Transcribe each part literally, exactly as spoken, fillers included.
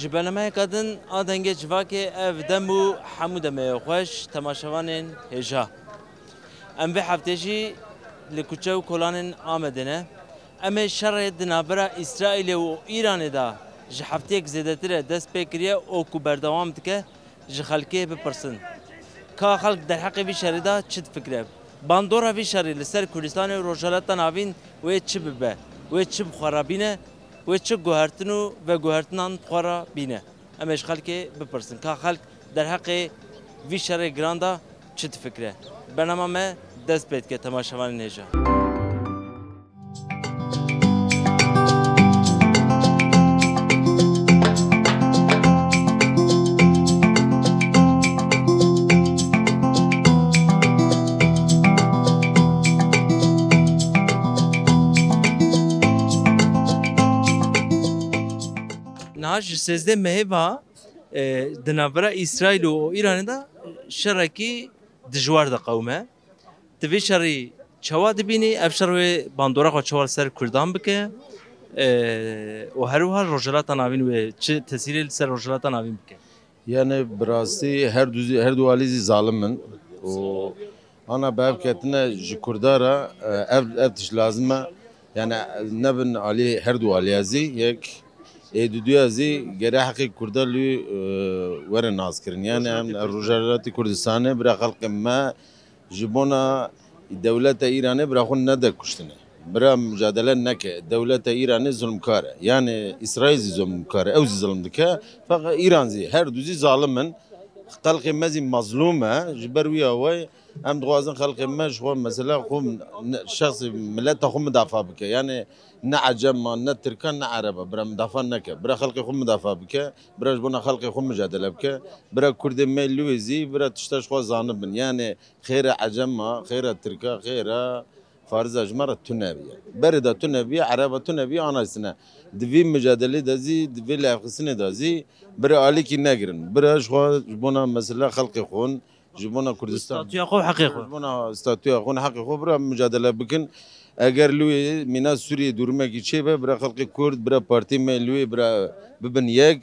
Ji bernameyeka din a Dengê Civakê ev dem û hemû demê xweş temaşevanên hêja. Em vê heftê jî li kuçe û kolanên Amedê ne. Em ê şerê di navbera Îsraîlê û Îranê de ji hefteyek zêdetir e dest pê kiriye û ku berdewam dike, ji xelkê bipirsin. Ka xelk derheqê vî şerê de çi difikire? Bandora vî şerê li ser Kurdistanê û Rojhilata Navîn wê çi bibe? Wê çi bi xwe re bîne? Wê çi guhertin û veguhertinan bi xwe re bîne? Em ê ji xelkê bipirsin. Ka xelk derheqê vî şerê giran de çi difikire? Bernama me dest pê dike, temaşevanên hêja. Niha ji sêzdeh mehê ve, e, di navbera Îsraîl û Îranê de şerekî dijwar diqewime. Ti vê şerî çawa dibînî? Ev şer wê bandora xwe çawa li ser Kurdan bike? E, û her wiha Rojhilata Navîn wê çi tesîrê li ser Rojhilata Navîn bike? Yani bi rastî her du, her du alî zî zalim in. Û ana bi hev ketine ji Kurda re, e, ev, ev tişt lazim e. Yani nebin alî her du alî zî yek. Ê duduya zî gere heqê Kurda lû, e, were naskirin. Yani em Rojhilatê Kurdistanê bira xelqê me ji bona dewleta Îranê bira xwe nede kuştine. Bira mucadele neke. Dewleta Îranê zulmkar e. Yani Îsraîl zî zulmkar e. Ew zî zulm dike. Feqet Îran zî, her du zî zalim in. Xelqê me zî mazlûm e. Ji ber wî awayî em dixwazin xelqê me ji xwe mesela xwe ne, şexsî mileta xwe midafa bike. Yani ne ecem ma, ne tirka, ne ereba. Bira midafa neke. Bira xelqê xwe midafa bike. Bira ji bona xelqê xwe micadele bike. Bira Kurdê me li wê zî, bira tişta ji xwe zanibin. Yani xêra ecema, xêra tirka, xêra fariza ji me re tune biye. Berê de tune biye, ereba tune biye, ana sine. Di vî micadelê de zî, di vê lêvxistinê de zî, bira alîkî negirin. Bira ji xwe, ji bona mesela xelqê xwe, ji bona Kurdistan. Statûya xwe, heqê xwe. Ji bona statûya xwe, heqê xwe, bira micadele bikin. Eger li wê mîna Sûriyê dûrimekî çêbe, bira xelqê Kurd, bira partî me li wê, bira bibin yek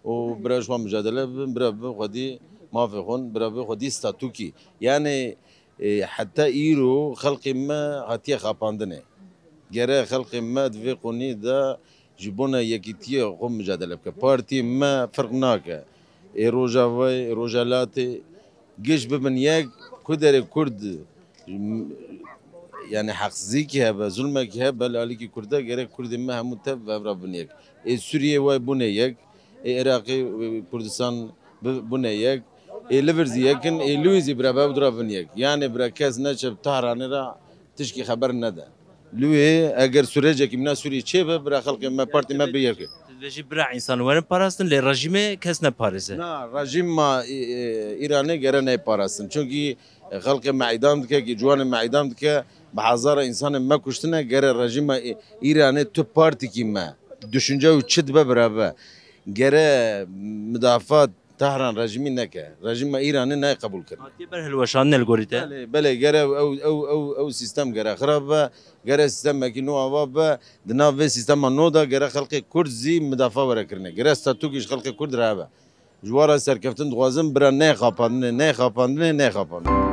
û bira ji xwe micadele bibin, bira bi xwedî mafê xwe, bira bi xwedî statûkî. Yani, e, heta îro xelqê me hatiye xapandinê. Gere xelqê me di vê qonî de ji bona yekîtiyê xwe micadele bike. Partiyê me ferq nake. Ê Rojavayê, ê Rojhelatê, giş bibin yek, ku derê Kurd, m-, yani heqsizîkî hebe, zulmekî hebe, li alîkî Kurda gerek Kurdê me hemû tev bi hev re bibin yek. Ê Sûriyê wê bûne yek, ê Iraqê, ê Kurdistan bi-, bûne yek, ê li vir zî yek in, ê li wî zî bira bi hev re bibin yek. Yani bira kes neçe bi Tahranê re tişkî xeber nede. Li wê eger sürecekî mîna Sûriyê çêbe, bira xelkê me, partî me bi yek e. Tu dibêjî bira însan werin parastin, lê rejîmê kes neparêze. Na, rejîma, e, e, Îranê gere neyparastin. Çunkî, e, xelkê me îdam dike, kî ciwanê me îdam dike, bi hezara însanê me kuştine, gere rejîma, e, Îranê tu partîkî me, düşünce û çi dibe bira be. Gere midafat Tehran rejîmî neke. Rejîma Îranê nayê qebûl kirin. Hatiye ber hilweşandinê li gorî te? Belê, belê, gere ew, ew, ew, ew sîstem gere xirab be, gere sîstemekî nû ava be, di nav vê sîstema nû de gere xelkê Kurd zî midafa were kirine. Gere statûkî ji xelkê Kurd re hebe. Ji wan re serkeftin dixwazin, bira neyê xapandinê, neyê xapandinê, neyê xapandinê.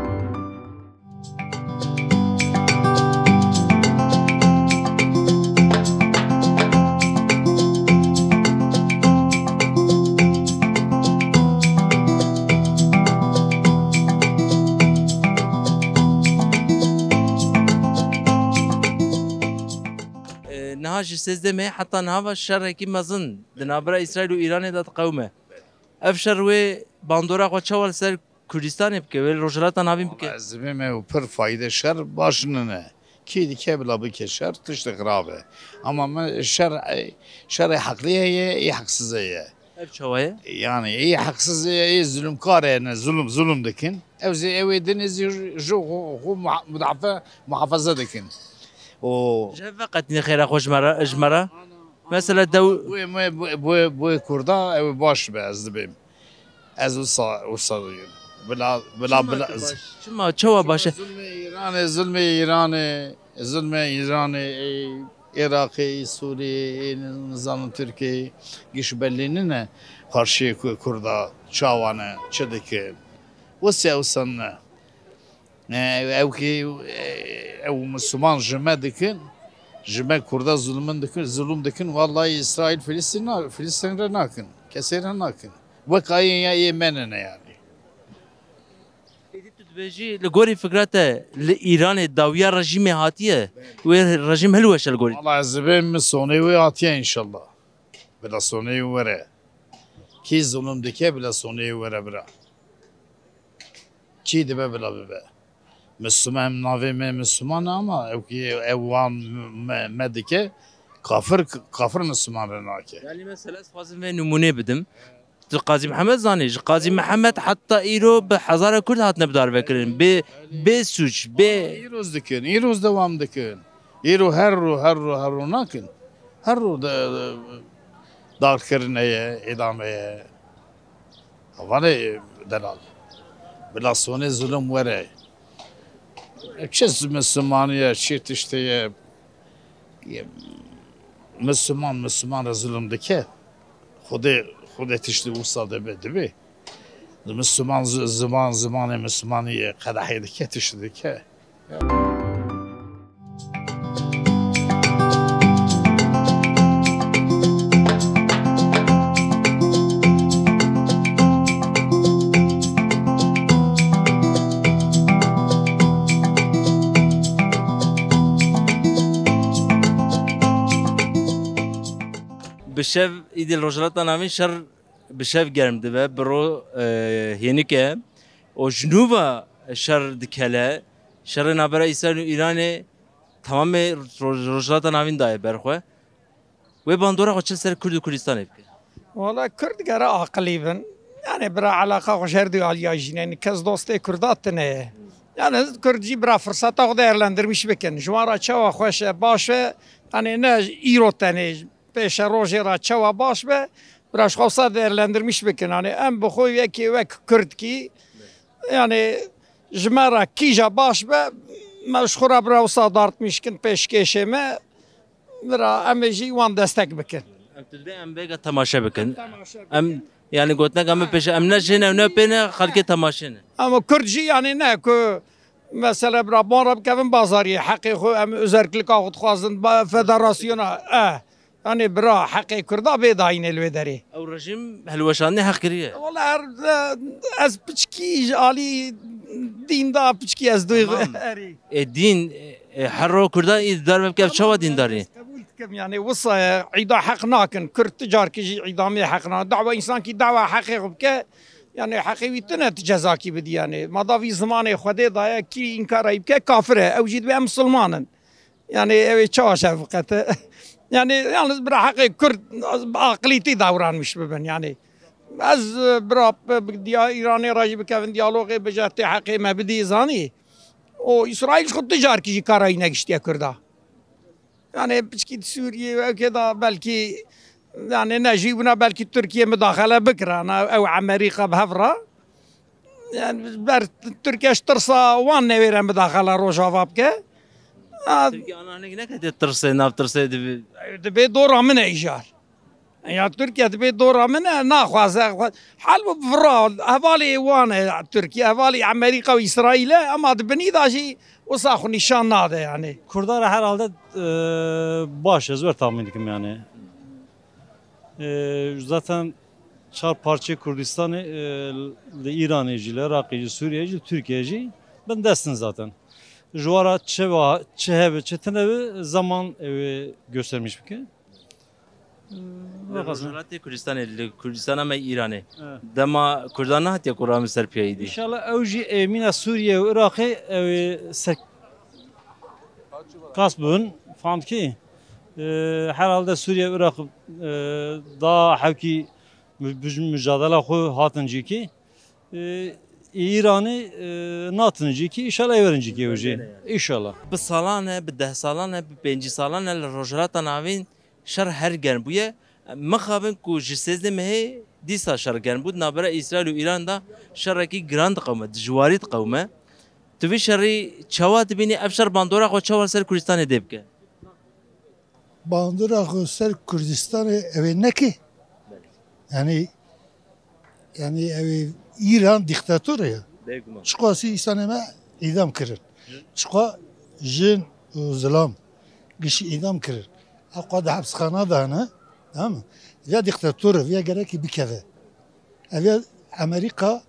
E, niha ji sêzdeh mehê heta niha ve şerekî mezin di navbera Îsraîl û Îranê de diqewime. Ev şer wê bandora xwe çawa li ser Kurdistanê bike, wê li Rojhilata Navîn bike? Wala ez dibêm ew pir fayde şer baş nine. Kî dike bila bike şer, tiştê xirab e. Ama me şer, şerê heqlî heye, ê heqsizê ye. Ev çawa ye? Yani ê heqsizê ye, ê zulmkar e, ne zulm, zulm dikin. Ew zî, ew ê dinê zî ji xwe, xwe muha-, mudafe, muhafaza dikin. O Ji hev veqetîne xêra xwe ji me re, ji me re. Mesela dew- Bu, bu, bu, bu, bu Kurda ew baş be, ez dibêm. Ez wisa, wisa dibêm. Bila, bila, Çima bila. Ki baş? Çima? Çawa baş e? Zulmê Îranê, zulmê Îranê, zulmê Îranê, ê, Iraqê, Sûriyê, ê nizanim Tirkiyeyê, giş belî nîne qarşiyê ku-, Kurda çawa ne, çi dikin. Wisa, wisa ne. E, ew ki, e, ew Müslüman ji me dikin, ji me Kurda zulmün dikin, zulüm dikin, vallahi İsrail Filistin na-, Filistin re nakin, kesê re nakin. Wek ayê ya yê me ne yani. Êdî tu dibêjî, li gorî fikra te, li Îranê dawiya rejîmê hatiye, wê rejîm hilweşe li gorî te? Valla ez dibêm min sonê wê hatiye înşallah. Bila sonê wê were. Kî zulm dike bila sonê wê were bira. Kî dibe bila bibe. Misliman, em navê me Misliman e ama ew kî ew wan me, me dike, kafir, kafir Misliman re nake. Yani mesela ez dixwazim vê nimûnê bidim. Tu Qazî Mihemed zanî, ji Qazî Mihemed heta îro bi hezara Kurd hatine bidarvekirin. Bê, bê sûc, bê Îroz dikin, îroz dewam dikin. Îro her ro, her ro, her ro nakin. Her ro de, de, darkirin heye, îdam heye. Vanê delal. Bila sonê zulum were. Çi Mislimanî ye, çi tiştê ye. Misliman, Misliman re zulum dike. Xwedê, Xwedê tiştî wisa dibe, dibe. Misliman zi-, ziman, zimanê Mislimanî qedehê dike, tiştî dike. Bi şev îdî li Rojhilata Navîn şer bi şev germ dibe, bi ro, e, hênik e. Û ji nû ve şer dikele, şerê navbera Îsraîl û Îranê temamê Roj-, Rojhilata Navîn daye ber xwe. Wê bandora xwe çi li ser Kurd û Kurdistanê bike? Wala Kurd gere aqilî bin. Yani bira eleqa xwe ji her du aliya jî ne. Kes dostê Kurda tune ye. Yani Kurd jî bira firseta xwe değerlendirmiş bikin. Ji wan re çawa xweş e, baş e. Yani ne îro tenê, pêşerojê re çawa baş be, bira ji xwe wisa değerlendirmiş bikin. Yani em bi xwe yekê wek Kurdkî, yani ji me re kîja baş be, me ji xwe re bira wisa dartmiş kin pêşkêşê me, bira em ê jî wan destek bikin. Em tu dibê em vêga temaşe bikin. Temaşe bikin. Em, yani gotinek em pêşe, em ne jê ne, ne pê ne, xelkê temaşê ne. Ama Kurd jî yani ne ku mesela bira ban re bikevin bazariyê, heqê xwe em özerklika xwe dixwazin, ba-, federasyona, eh. Yani bira, heqê Kurda bê dayînê li wê derê. Ew rejîm hilweşandinê heq kiriye. Wala her, e, ez piçkî ji alî dîn da piçkî ez duygu Tamam. erî. E, dîn, e, her ro Kurda î dar vebike ev çawa dîndarî? Ez qebûl dikim yani wisa ye, îda heq nakin. Kurd tu carkî jî îdamê heq nakin. Dawa însankî dawa heqê xwe bike, yani heqê wî tune tu cezakî bidî yani. Ma da vî zimanê Xwedê daye, kî înkara wî bike kafir e. Ew jî dibê em misilman in. Yani ew ê çawa şev biqete? Yani yalnız bira heqê Kurd bi aqilîtî davranmiş bibin yani. Ez, e, bira, bi, bi diya Îranê re jî bikevin diyalogê, bije tê heqê me bidî zanî. O Îsraîl ji xwe tu carkî jî kara wî negiştiye Kurda. Yani piçkî di Sûriyê û ewkê de belkî, yani ne jî bûna belkî Tirkiye mudaxele bikira, na ew Amerîka bi hev re. Yani ber Tirkiye ji tirsa wan newêre mudaxele Rojava bike. Ha, Tirkiye ana hinek nekete tirsê, nav tirsê dibi. Dibê dora min e îcar. Ya Tirkiye dibê dora min e, naxwaze. Hal bu vira, hevalê wan e Tirkiye, hevalê Amerîka û Îsraîl e, ama di binî de jî wisa xwe nîşan nade yani. Kurda re herhalde, e, baş e, ez wer tahmin dikim yani. E, zaten çar parçeyê Kurdistanê, e, li Îranê jî, li Iraqê jî, Sûriyeyê jî, Tirkiyeyê jî bin dest in zaten. Ji wan re çi va-, çi hebe, çi tune be, zaman ew ê göstermiş bike. Li Rojhilatê Kurdistanê, li Kurdistana me Îranê, Evet. dema Kurdan nehatiye ku ramin ser piya êdî. Înşallah ew jî ê mîna Sûriye û Iraqê ew ê ser kas bibin, fam dikî? E, herhalde Sûriye û Iraq, e, daha hewkî mü-, müc-, mücadela xwe hatin cîkî. E, Îranê, e, natin cîkî, înşallah ê werin cîkî ew jî. Înşallah. Bi salan e, bi deh salan e, bi pêncî salan e li Rojhilata Navîn şer her germ bûye. Mixabin ku ji sêzdeh mehê dîsa şer germ bû. Di navbera Îsraîl û Îran de şerekî giran diqewime, dijwarî diqewime. Tu vî şerî çawa dibînî? Ev şer bandora xwe çawa li ser Kurdistanê dê bike? Bandora xwe ser Kurdistanê ew ê neke. Belê. Yani, yani ew ê Îran dîktator e ya. Bêguman. Çiqasî îsanê me îdam kirin. Çiqa jin û zilam gişî îdam kirin. Ew qad hepsxana dane, tamam mı? Ya dîktator e, ya gerekî bikeve. Ev ya Amerîka,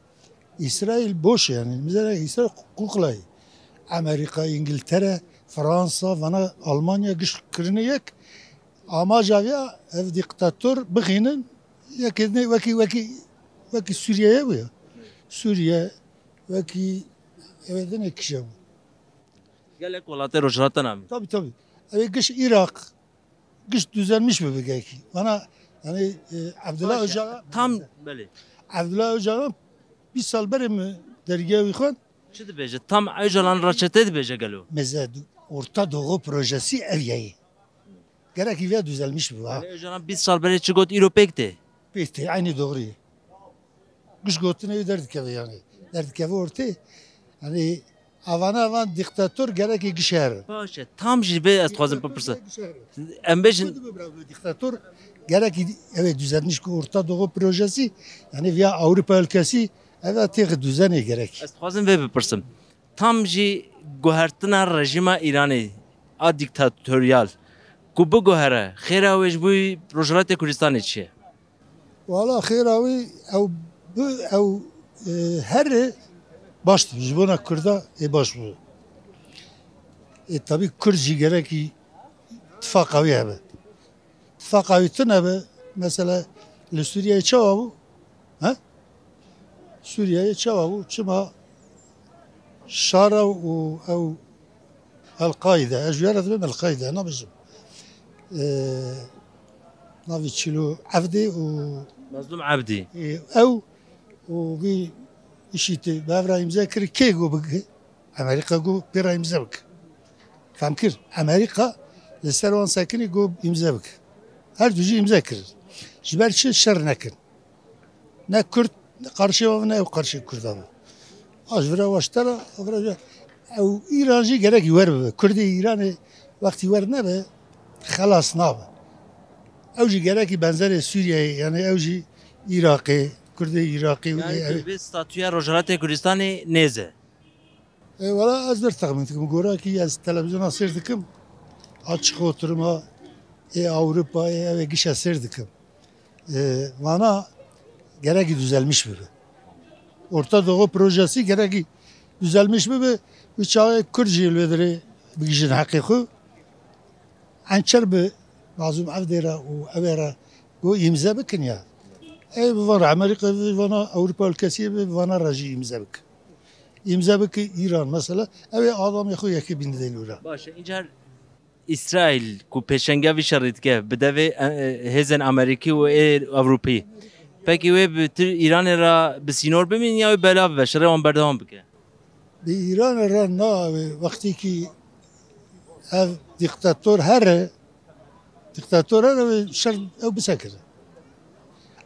Îsraîl boş e yani. Mesela Îsraîl quklayê. Amerîka, Îngiltere, Fransa, vana Almanya giş kirine yek. Amaca ya ev dîktator bixînin, yekê dinê wekî, wekî, wekî Sûriyeyê bû ya. Sûriye, wekî ev dinê kişe bû. Gelek welatê Rojhilata Navîn. Tabii, tabii. Ev giş Irak, giş düzelmiş bir bölge ki. Bana yani, e, Abdullah Baş e. Öcalan Tam, belê. Abdullah Öcalan bir sal berê mi dergiya wî xwend. Çi dibêje? Tam Öcalan reçete dibêje gelo? Meze Orta Doğu projesi ev yayı. Gerek vîya düzelmiş bu ha. Yani Öcalan bîst sal berê çi got, îro pêk tê? Pêk tê, aynı doğru. Giş gotinê wî derdikeve yani. Derdikeve ortê. Yani avana avan diktator gerekê giş here. Baş e. Tam jî vê ez dixwazim bipirsim. Em bêjin. Diktator gerekî, evet, düzelmiş ki Orta Doğu projesi, yani vîya Avrupa ülkesi, evet, têx düzenê gerek. Ez dixwazim vê bipirsim. Tam jî guhertina rejîma Îranê a dîktatoriyal ku biguhere, xêra wê ji bo Rojhilatê Kurdistanê çi ye? Wala xêra wî ew bi ew, e, herê baş dibî. Ji bona Kurda ê baş bû. Ê tabî Kurd jî gerekî tifaqa wî hebe. Tifaqa wî tune be, mesela li Sûriyeyê çawa bû? He? Sûriyeyê çawa bû? Çima şara û ew El-Qaide, ez ji wê re dibêm El-Qaide, nabêjim. Ee, navê çilo Evdê û Mazlûm Ebdî. Ee, ew û vî işî tê bi hev re îmze kir, kê got bike? Amerîka got pê re îmze bike. Fem kir? Amerîka li ser wan sekinî got îmze bike. Her du jî îmze kirin. Ji ber çi şer nekin? Ne Kurd qarşê wan, ne ew qarşê Kurda bû. A ji vira waştera, a vira ew Îran jî gerekî wer bibe. Kurdê Îranê wextî wer nebe, xelas nabe. Ew jî gerekî benzerê Sûriyeyê, yani ew jî Îraqê, Kurdê Îraqê û Yani ê ew. Bi statûya Rojhilatê Kurdistanê nêze. E, wala ez bir texmîn dikim. Gora ki ez televizyona sêr dikim. A çiqotirma, ê Ewropa, ê ev ê gişe sêr dikim. E, vana gerekî düzelmiş bibe. Orta Doğu projesi gerekî düzelmiş bibe. Wî çaxê Kurd jî li vê derê bigihîjin heqê xwe. Ençer bi Mazlûm Evdê re û ew ê re got îmze bikin ya. Ê bi van re Amerîka, bi vana Ewropa ülkesî, bi vana re jî îmze bikin. Îmze bike Îran mesela, ew ê adamê xwe yekê bîne dêlûra. Baş e, încar Îsraîl ku pêşengiya vî şerî dike, bi devê, e, e, hêzên Amerîkî û ê Ewropî. Pekî wê bi Tir-, Îranê re bi sînor bimîn ya wê belav bibe, şerê wan berdewam bike? Bi Îranê re nayê, wextî ki ev dîktator here, dîktator here, wê şer ew bisekire.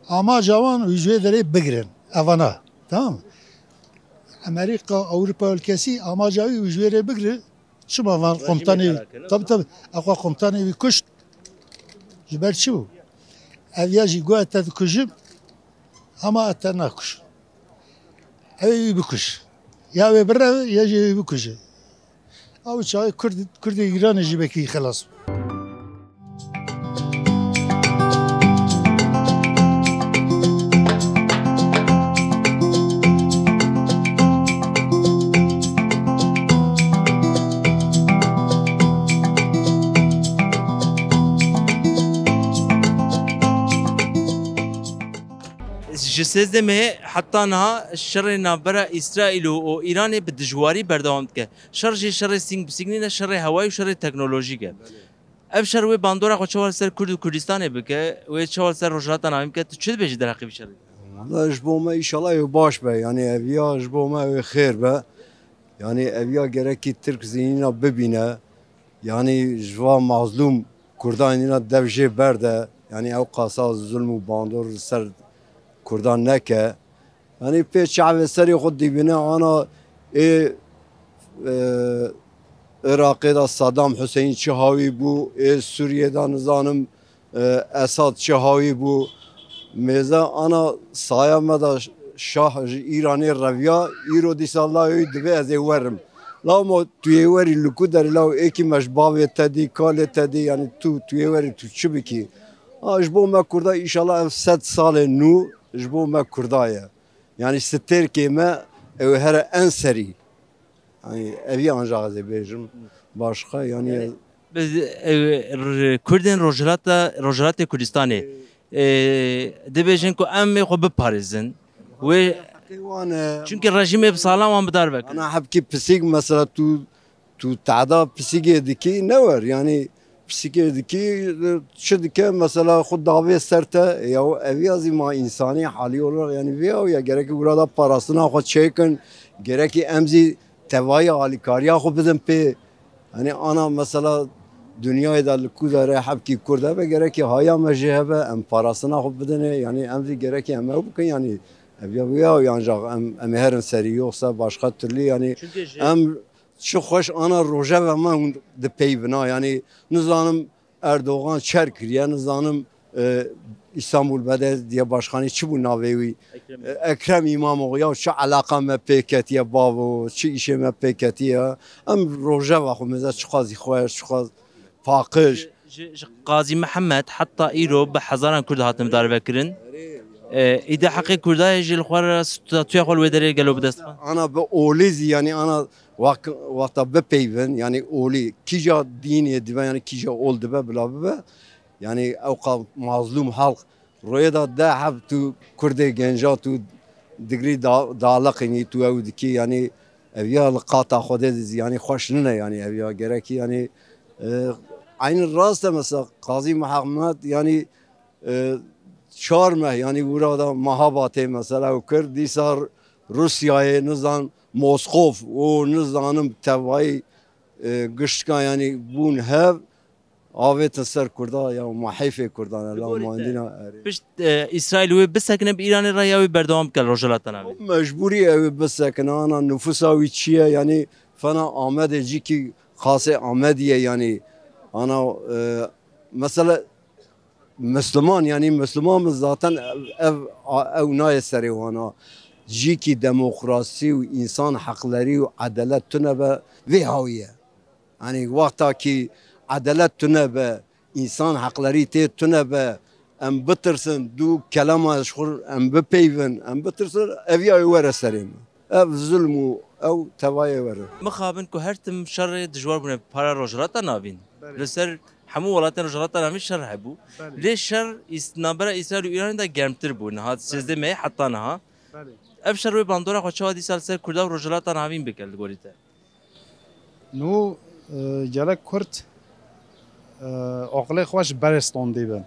Amaca wan wî ji wê derê bigirin, evana, tamam mı? Amerîka, Ewropa ülkesi amaca wî wî ji wê rê bigire. Çima van Rejîmê komutanê wî, xera kir, tabi, tabi, ew xwe komutanê wî kuşt. Ji ber çi bû? Ev ya jî got ez te dikujim, ama ez te nakujim. Ew ê wî bikuj. Ya wê bireve, ya jî wî bikuje. Ew çaxê Kurd, Kurdê Îranê jî belkî xelas bû. Ji sêzdemê heta niha şerê navbera Îsraîl û, û Îranê bi dijwarî berdewam dike. Şer jî şerê sîng bi sîng nîne, şerê hewayî û şerê teknolojîk e. Ev şer wê bandora xwe çawa li ser Kurd û Kurdistanê bike, wê çawa li ser Rojhilata Navîn bike, tu çi dibêjî derheqê vî şerê? Wala ji bo me înşallah ew baş be, yanî ev ya ji bo me ew xêr be. Yanî ev ya gerekî Tirk zînîna bibîne. Yanî ji va mazlûm Kurdan îna dev jê berde. Yanî ew qasa zulm û bandor li ser Kurdan neke. Yanî pê çavê serê xwe dibîne ana ê, e, Iraqê de Saddam Huseyîn çi hawî bû, ê Sûriyê de nizanim, e, Esad çi hawî bû. Mêze ana saya me de şah ji Îranê reviya, îro dîsa la wî divê ez ê werim. La ma tu yê werî li ku derê la êkî me ji bavê te dî, kalê te dî, yanî tu, tu yê werî tu çi bikî? Ha, ji bo me Kurda, înşallah ev sed salê nû ji bo me Kurda ye. Yanî stêrkê me ew here en serî. Yanî evî ancax ez ê bêjim. Başqa yanî Yanî, bi, e, r-, Kurdên Rojhilata, Rojhilatê Kurdistanê, e, dibêjin ku em ê xwe biparêzin. Wê Heqê wan e. Çunkî rejîmê bi salan wan bi dar vekir. Ana hebkî pisîk mesela tu, tu tehda pisîkê dikî ne wer. Yanî pisîkê dikî, çi dike mesela xwe davê ser te. Ya evî ya zî ma însanî halî olarak yanî vê ew ya gerekî wira da parastina xwe çêkin. Gerekî em zî tevayî alîkariya xwe bidin pê. Yanî ana mesela dinyayê de li ku derê hebkî Kurd hebe, gerekî haya me jê hebe, em parastina xwe bidinê, yanî em zî gerekî em ew bikin, yanî ev ya, ya, yancax em, em ê herin serî, yoksa başqa türlü, yanî Çunkî ji em çi xweş ana rojeve me hûn dipeyvina, yanî nizanim Erdogan çer kiriye, nizanim, e, Îstanbul Belediye Başkanı çi bû navê wî? Ekrem. E, Ekrem İmamoğlu, ya çi alaqa me pê ketiye bavo, çi îşê me pê ketiye? Em rojeva xwe mêze çiqas xweş, çiqas paqij. Ji, ji, ji Qazî Mihemed heta îro bi hezaran Kurd hatin darvekirin. E, îde heqê Kurda ye jî li xwe re statûya xwe li wê derê gelo bi dest xwe? Ana bi olî zî, yanî ana wak-, wexta bipeyvin, yanî olî kîja dînê dibe, yanî kîja ol dibe bila bibe. Yanî ew qa mazlûm halk royê de de heb tu Kurdê genca tu digrî da-, daliqînî tu ew dikî, yanî ev ya li qata Xwedê de zî, yanî xweş nine, yanî ev ya gerekî, yanî, e, eynî rast e mesela Qazî Mihemed, yanî, e, çar meh, yanî wira da Mehabatê mesela ew kir, dîsa Rûsyayê nizan Moskov û nizanim tevayî, e, giştika yanî bûn hev, avêtin ser Kurda ya ma heyfê Kurdan e, Li la gorî te, mandîna erê. Pişt, e, Îsraîl wê bisekine bi Îranê re ya wê berdewam bike li Rojhilata Navîn? Mecbûrî ew ê bisekine, ana nifûsa wî çi ye, yanî fena Amedê cîkî xasê Amedî ye, yanî ana, e, mesela Misliman, yanî Misliman bi zaten ev, ev, ew nayê serê wan a. Cîkî demokrasî û însan heqlerî û edelet tune be, vê hawî ye. Yanî wexta kî edelet tune be, însan heqlerî tê tune be, em bitirsin, du kelama ji xwe em bipeyvin, em bitirsin, ev ya were serê me. Ev zulm û ew tevayê were. Mixabin ku her tim şerê dijwar bûne para Rojhilata Navîn. Belê. Li ser hemû welatên Rojhilata Navîn şer hebû. Belê. Lê şer Îs-, navbera Îsraîl û Îranê de germtir bû. Niha Belê. sêzdeh mehê heta niha. Belê. Ev şer wê bandora xwe çawa dîsa li ser Kurda û Rojhilata Navîn bike li gorî te? Nû, e, gelek Kurd, e, aqilê xwe ji berê standî bin.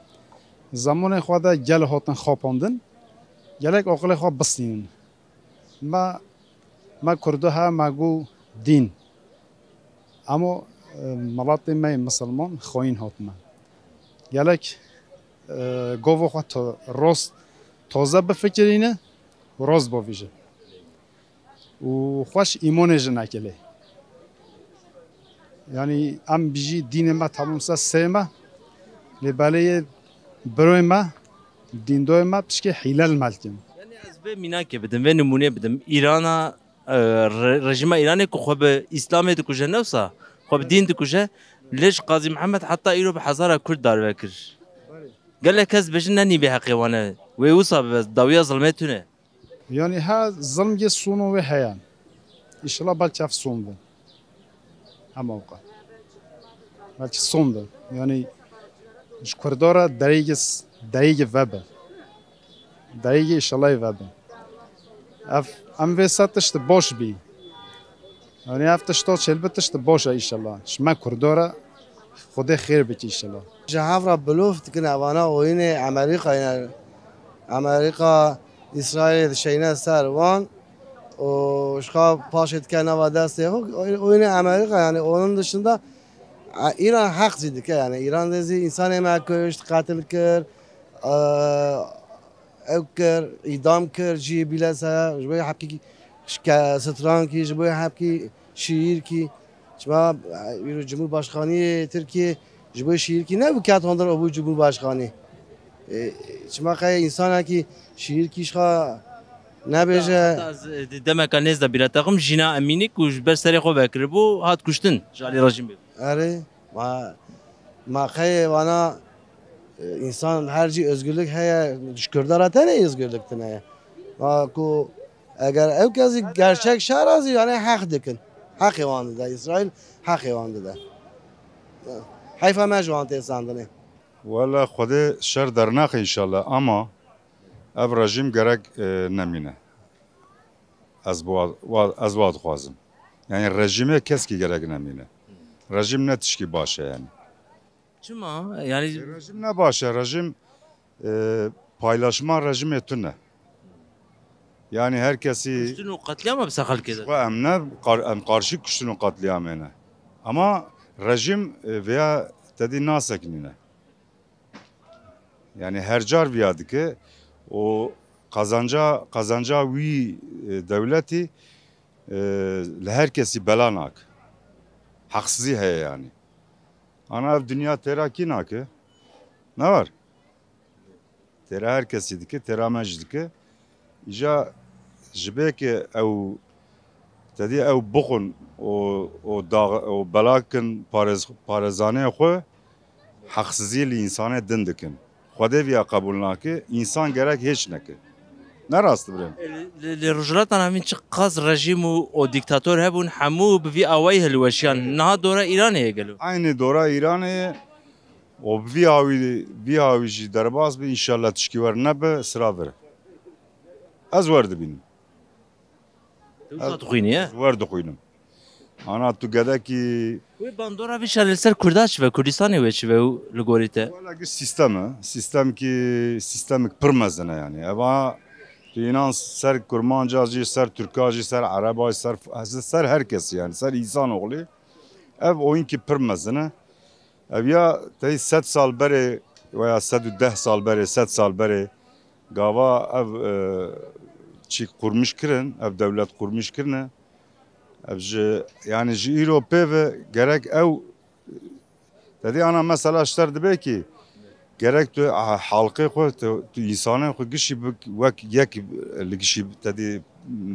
Zemanê xwe de gel hatin xapandin, gelek aqilê xwe bistînin. Me, me Kurdo he, me got dîn. Emo, e, miletê me yê misilman xweyîn hatime. Gelek, e, gava xwe ta-, rast, taze bifikirîne û rast bavêje. Û xweş îmonê ji nekê lê. Yanî em bijî dînê me tamam se sê me, lê belê yê biroyê me, dîndoyê me pişkê hîle li me dikin. Yanî ez vê mînakê bidim, vê nimûnê bidim. Îrana, e, re-, rejîma Îranê ku xwe bi Îslamê dikuje, newsa xwe bi dîn dikuje, lê ji Qazî Mihemed heta îro bi hezara Kurd darve kir. Gelek kes dibêjin, ne nîvê heqê wan e. Wê wisa bibe, dawiya zilmê tune. Yanî he zilm yê sono wê heye. Înşallah belkî ev son be. Hema wika. Belkî son be. Yanî ji Kurda re dereyê s-, dereyê vebe. Dereyê înşallah vebe. Ev, em vê se tişt baş bî. Yanî ev tişta çêlbi tişt baş e înşallah. Ji me Kurda re Xwedê xêr bike înşallah. Ji hev re bilûf dikin evana oyunê Amerîkayê ne. Amerîka, Îsraîlê dişeyne ser wan û ji xwe paşê dike nava destê xwe. Oyunê Amerîka, yani onun dışında, e, Îran heq zî dike, yani Îran de zî însanê me kuşt, qetil kir, e, ew kir, îdam kir, jî bîle se, ji bo hepkî şke-, strankî, ji bo hepkî şîîrkî. Çima, e, îro Cumhurbaşkanî Tirkiye ji bo şîîrkî nebû, ket hundir û bû Cumhurbaşkanî. E, çima qey însanekî şîîrkî ji xwe nebêje? Heta ez, e, di demeka nêz de bîra te xim, Jîna Emînî ku ji ber serê xwe vekiribû, hat kuştin ji alî rejîmê. Erê, ma, ma qey vana, e, însan her cî özgürlük heye, ji Kurda re tenê özgürlük tune ye. Ma ku eger ew kesî gerçek şer a zî, yani heq dikin. Heqê wan dide, Îsraîl heqê wan dide. Heyfa me ji wan tê sandinê. Wele Xwedê şer dernaxe înşallah, ama ev rejîm gerek, e, nemîne. Ez bi wa, wa, ez wa dixwazim. Yani rejîmê keskî gerek nemîne. Rejîm ne tişkî baş e yani. Çima? Yani E, rejîm ne baş e, rejîm, e, paylaşma rejîmê tune. Yani her kesî kuştin û qetliyama bi ser xelkê de. Xwe em ne, qar-, em qarşî kuştin û qetliyamê ne. Ama rejîm, e, veya tedî naseknîne. Yani her car viya dike û qazanca, qazanca wî, e, dewletî, e, li her kesî bela nake. Heqsizî heye yani. Ana ev dinya têra kî nake? Ne var? Têra her kesî dike, têra me jî dike. Îca ji bê ke ew, tedî ew bixwin û, û dax-, û bela kin parêz-, parêzanê xwe, heqsizî li însanê din dikin. Xwedê viya qebûl nake, însan gerek hêç neke. Ne rast birê? Li, li, li Rojhilata Navîn çiqas rejîm û, û dîktator hebûn, hemû bi vî awayî hilweşiyan. Niha dora Îranê ye gelo? Eynî dora Îranê ye. Û bi vî hawî, vî hawî jî derbas bi, înşallah tişkî wer nebe, sira vir. Ez wer dibînim. Tu wisa dixwînî, ye? Ez wer dixwînim. Ana tu gedekî Wê bandora vî şerê li ser Kurda çi ve, Kurdistanê wê çi ve û li gorî te? Wela giş sîstem e. Sîstemkî, sîstemik pir mezin e yani. Eva tu înan ser Kurmanca jî, ser Tirka jî, ser Ereba jî, ser, ser her kesî yani, ser însanoxlî. Ev oyunkî pir mezin e. Ev ya tey sed sal berê veya sed û deh sal berê, sed sal berê gava ev, e, çî qurmîş kirin, ev dewlet qurmîş kirine. Ev ji, yani ji îro pê ve gerek ew, tedî ana mesela ji te re dibe ki gerek tu, a, halqê xwe, tu, tu însanên xwe gişî bik-, wek yek li gişî tedî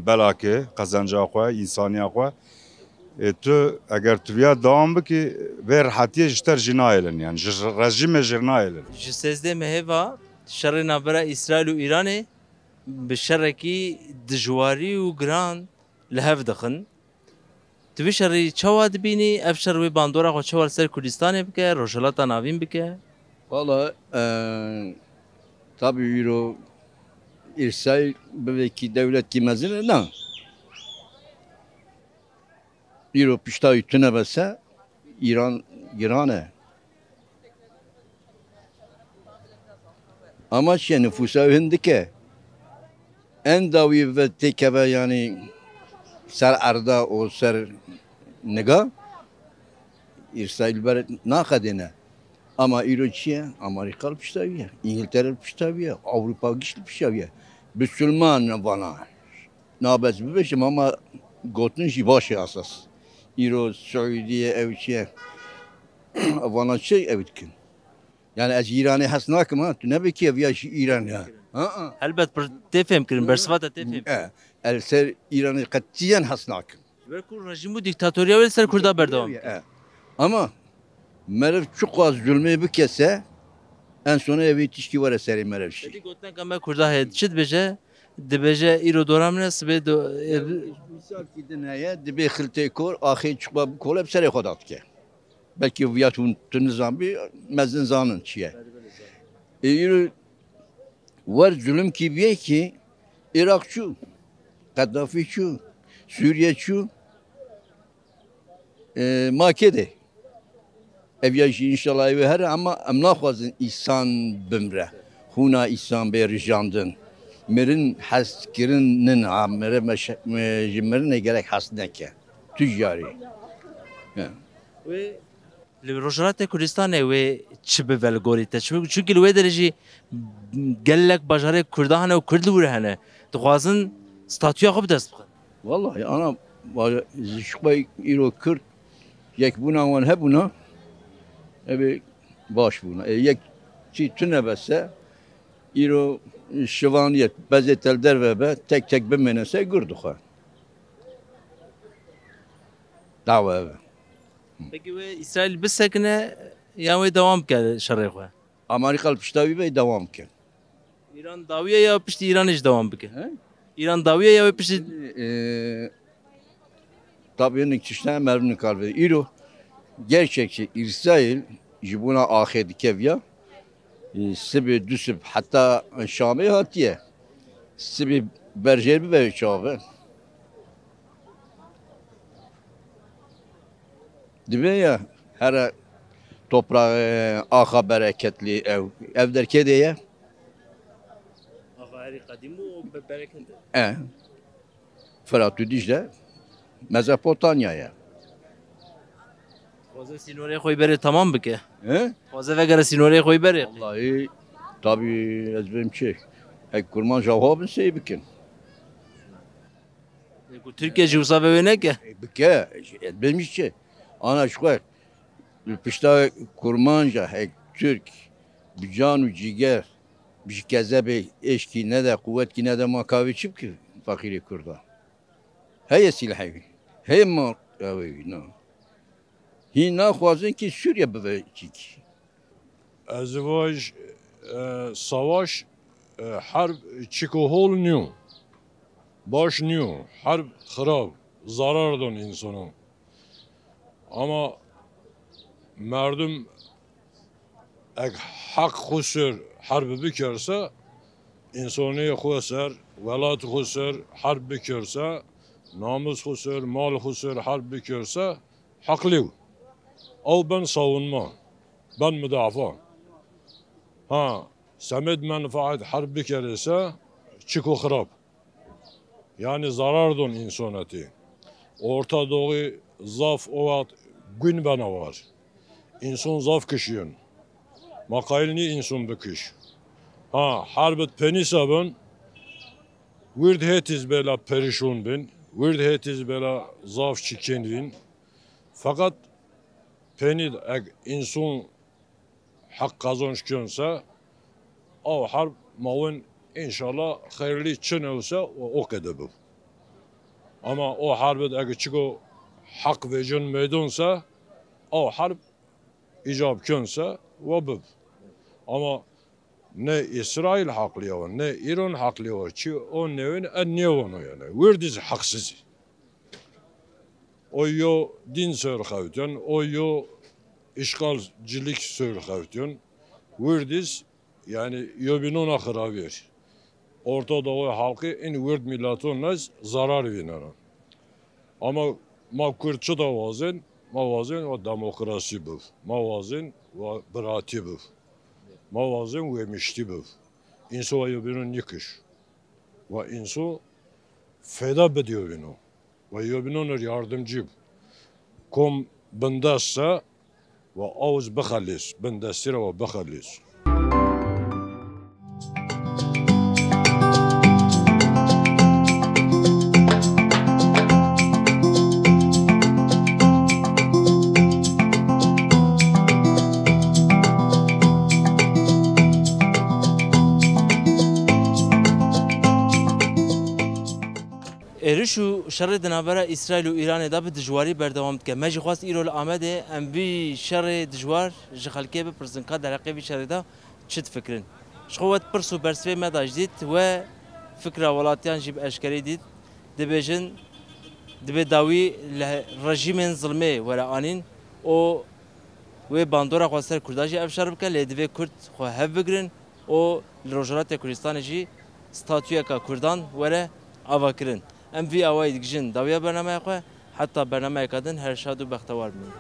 belake qezenca xwe, însaniya xwe. E, tu, eger tu viya dewam bikî, vê rehetiyê ji te re jî nayêlin, yani ji rejîmê jî nayêlin. Ji sêzdeh mehê ve şerê navbera Îsraîl û Îranê bi şerekî dijwarî û giran li hev dixin. Tu vî şerî çawa dibînî? Ev şer wê bandora xwe çawa li ser Kurdistanê bike, Rojhilata Navîn bike? Valla, e, tabi îro Îsraîl bivekî dewletkî mezin e, na. Îro pişta wî tune bese, Îran giran e. Ama çiye, nifûsa wî hindik e. Enda wî ve têkeve, yanî ser erda û ser niga, Îsraîl ber naxedêne. Ama îro çi ye? Amerîka li pişta wî ye, Îngiltere li pişta wî ye, Ewropa giş li pişta wî ye. Bisilman vana. Nabez bibêjim ama gotin jî baş e esas. Îro Siûdiye ew çi ye? Vana çi ew dikin? Yani ez Îranê hes nakim ha. Tu nebê kî ev ya ji Îran ya. Ha, ha. Helbet pir tê fêmkirin, bersiva te tê fêmkirin. E, el ser Îranê qetiyen hes nakim. Ji ber ku rejîm û dîktatoriya wê li ser Kurda berdewam dike. E. Ama meriv çiqas zulmê bikese, en sona evê tiştî were serê meriv jî. Pekî gotineka me Kurda heye, çi dibêje? Dibêje, îro dora min e, sibê do-, e, Misalkî din heye, dibê xiltê kor, axê çiqba bi kole bi serê xwe de dike. Belkî viya tu, tu nizanbî, mezin zanin çi ye. Ê, îro wer zulmkî bîye ki Iraq çû, Qedafî çû, Sûriye çû, e, ma kê de. Ev ya jî înşallah ew ê here, ama em naxwazin îsan bimre. Xûna îsan bê rijandin. Mirin hez kirin nin ha, mire meş-, me-, ji mirinê gerek hez neke. Tu carî. Ya. Wê li Rojhilatê Kurdistanê wê çi bibe li gorî te? Çimkî, çimkî li wê derê jî gelek bajarê Kurda hene û Kurd li wir hene. Dixwazin statûya xwe bi dest bixin. Wallahî ana, ba-, ji xwe îro Kurd Yekbûna wan hebûna, ev ê baş bûna. Ê yek çî tune bese, îro şivaniyet, bezê tel derve be, tek tek bimêne se gur dixwe. Dawa ev e. Peki wê Îsraîl bisekine yan wê dewam bike şerê xwe? Amerîka li pişta wî be dewam bike. Îran dawiye ya piştî Îranê jî dewam bike? He? Îran dawiye ya wê piştî Ee, tabii hinek tiştine meriv nikar ve. Îro gerçekçi Îsraîl ji bona axê dikeviya. Ee, sibê du sib heta Şamê hatiye. Sibê berjêr bibe çavi. Dibe ya here toprağı axa bereketli ev. Ev derkê de ye. Axa herî qedîm û be-, bereket e. E. Firat û Dicle Mezopotamya ye. Dixwaze sînorê xwe berê tamam bike. He? Dixwaze vegere sînorê xwe berê. Vallahi tabii ez bêm çi. Ek kurmanca xwe bin sey bikin. Ku Tirkiye jî wisa ve wê neke? E, bike, ez bêm çi. Ana ji xwe. Li pişta kurmanca hek Tirk bi can û cîger, bi ji kezebê êşkî nede, quwetkî nede, ma kavê çi bike feqîrê Kurda? Heye sîlehê wî. Heye ma ew ê wî, na. Hîn naxwazin ki Sûriye bibe çîkî. Ez vaj, e, savaş, e, herb çiko hol niyo. Baş niyo. Herb xirab. Zarar don insana. Ama merdum ek heq xwe ser herb bikerse, insonê xwe ser, welat xwe ser herb bikerse, namus xwe ser, mal xwe ser herb bikerse, heqlî û. Ew ben savunma, ben mudafa. Ha, semed menfaet herb bikerê se, çiko xirab. Yani zarar don insonetî. Orta Doğu zaf o waqt gün bena var. İnsan zaf kişiyon. Ma qayil nî insan bikiş. Ha, herbet penîsa bin, wird hetiz bela perişon bin, wird hetiz bela zaf çikin bin. Fakat penî ek insan heq qazanç kön se, ew herb ma win înşallah xeyrlî çin ew se û o qede bib. Ama o herb ege çiko heq vêcin meydon se, ew herb îcab kön se we bib. Ama ne Îsraîl heqlî ye, ne Îran heqlî ye, çi o newin e nêwano yani. Wirdî zî heqsiz î. O yo dîn ser xewtin, o yo îşxalcilik ser xewtin. Wirdîz, yani yobînona xirabî. Orta Doğu halkî in wird mileton nez zarar vînena. Ama ma Kurd çi da wazin? Ma wazin wa demokrasî biv. Ma wazin wa biratî biv. Ma wazin wêmiştî biv. Înso wa yobînon nikiş. Wa înso feda bid yobîno. Wa yobînon yardimcî biv. Kom bindest se, wa awz bixelîs, bindestî re wa bixelîs. Êriş û şerê di navbera Îsraîl û Îranê de bi dijwarî berdewam dike. Me jî xwest îro li Amedê em vî şerê dijwar ji xelkê bipirsin ka derheqê vî şerê de çi difikirin. Ji xwe wet pirs û bersivê me de jî dît we fikra welatiyan jî bi eşkerî dît. Dibêjin, divê dawî li rejîmên zilmê were anîn û wê bandora xwe ser Kurda jî ev şer bike, lê divê Kurd xwe hev bigrin û li Rojhilatê Kurdistanê jî statuyeka Kurdan were avakirin. Em vî awayî digihîjin dawiya bernameya xwe, heta bernameyeka din her şad û bextewar bibin.